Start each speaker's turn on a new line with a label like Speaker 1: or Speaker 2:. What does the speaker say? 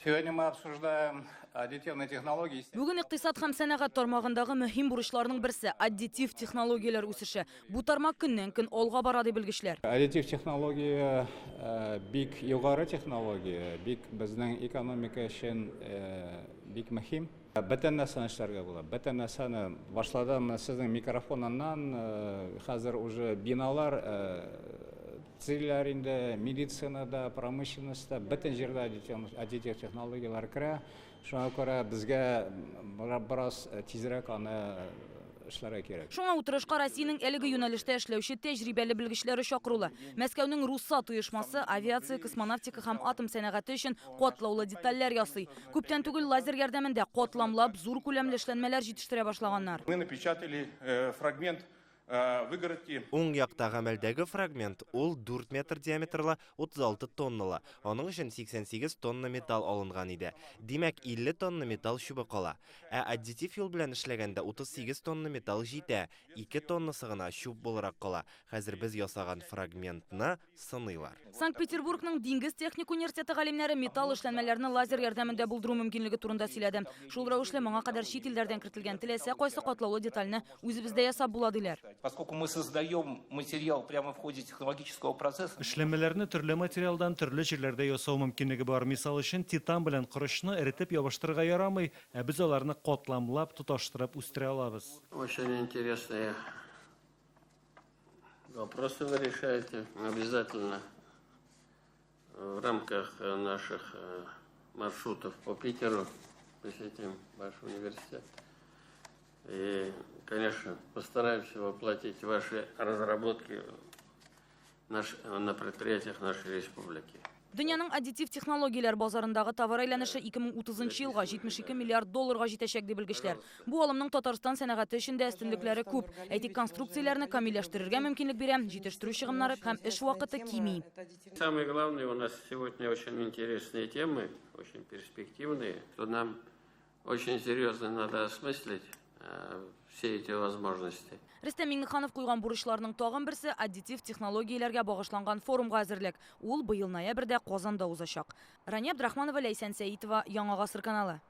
Speaker 1: Сегодня мы обсуждаем аддитивные технологии.
Speaker 2: Бүген икътисад һәм сәнәгать тармагындагы мөһим бурычларның берсе аддитив технологияләр үсеше. Бу тармак көннән-көн алга бара, ди белгечләр.
Speaker 1: Аддитив технология бик югары технология, бик безнең экономика өчен бик мөһим. Бөтен нәрсәне эшләргә була. Бөтен нәрсәне башладым сезнең микрофоныннан, хәзер уже биналар төзиләр инде, медицинада, промышленностьта, бөтен җирдә аддитив технологияләр керә. Шуңа күрә безгә бераз тизрәк аны эшләргә кирәк.
Speaker 2: Шуңа утырышка Россиянең әлеге юнәлештә эшләүче тәҗрибәле белгечләре чакырулы. Мәскәүнең РУСАТ оешмасы авиация, космонавтика һәм атом сәнәгате өчен катлаулы детальләр ясый. Күптән түгел лазер ярдәмендә катламлап зур күләмле эшләнмәләр җитештерә башлаганнар.
Speaker 3: Мы напечатали фрагмент выгородки.
Speaker 4: Уң якта гамәлдәге фрагмент, ул 4 метр диаметрлы, 36 тонналы. Аның өчен 88 тонна металл алынган иде. Димәк, 50 тонна металл чүбе кала. Ә аддитив юл белән эшләгәндә 38 тонна металл җитә, 2 тоннасы гына чүп буларак кала. Хәзер без ясаган фрагментны сыныйлар.
Speaker 2: Санкт-Петербургның Диңгез техник университеты галимнәре металл эшләнмәләрне лазер ярдәмендә булдыру мөмкинлеге турында сөйләде. Шул рәвешле моңа кадәр чит илләрдән кертелгән теләсә кайсы катлаулы детальне үзебездә ясап була, диләр.
Speaker 5: Поскольку мы создаем материал прямо в ходе технологического процесса.
Speaker 6: Эшләнмәләрне төрле материалдан төрле җирләрдә ясау мөмкинлеге бар. Мисал өчен, титан белән корычны эретеп ябыштырырга ярамый, ә без аларны катламлап, тоташтырып үстерә алабыз.
Speaker 7: Очень интересные вопросы вы решаете. Обязательно в рамках наших маршрутов по Питеру посетим ваш университет. И, конечно, постараемся воплотить ваши разработки на предприятиях нашей республики.
Speaker 2: Дөньяның аддитив технологияләр базарындагы товар әйләнеше 2030 елга 72 миллиард долларга җитәчәк, ди белгечләр. Бу алымның Татарстан сәнәгате өчен дә өстенлекләре күп. Әйтик, конструкцияләрне камилләштерергә мөмкинлек бирә, җитештерү чыгымнары һәм эш вакыты кими.
Speaker 7: Самое главное, у нас сегодня очень интересные темы, очень перспективные, что нам очень серьезно надо осмыслить все эти возможности.
Speaker 2: Рөстәм Миңнеханов куйган бурычларның тагын берсе аддитив технологияләргә багышланган форумга әзерлек. Ул быел ноябрьдә Казанда узачак. Рания Абдрахманова, Ләйсән Сәитова, Яңа Гасыр каналы.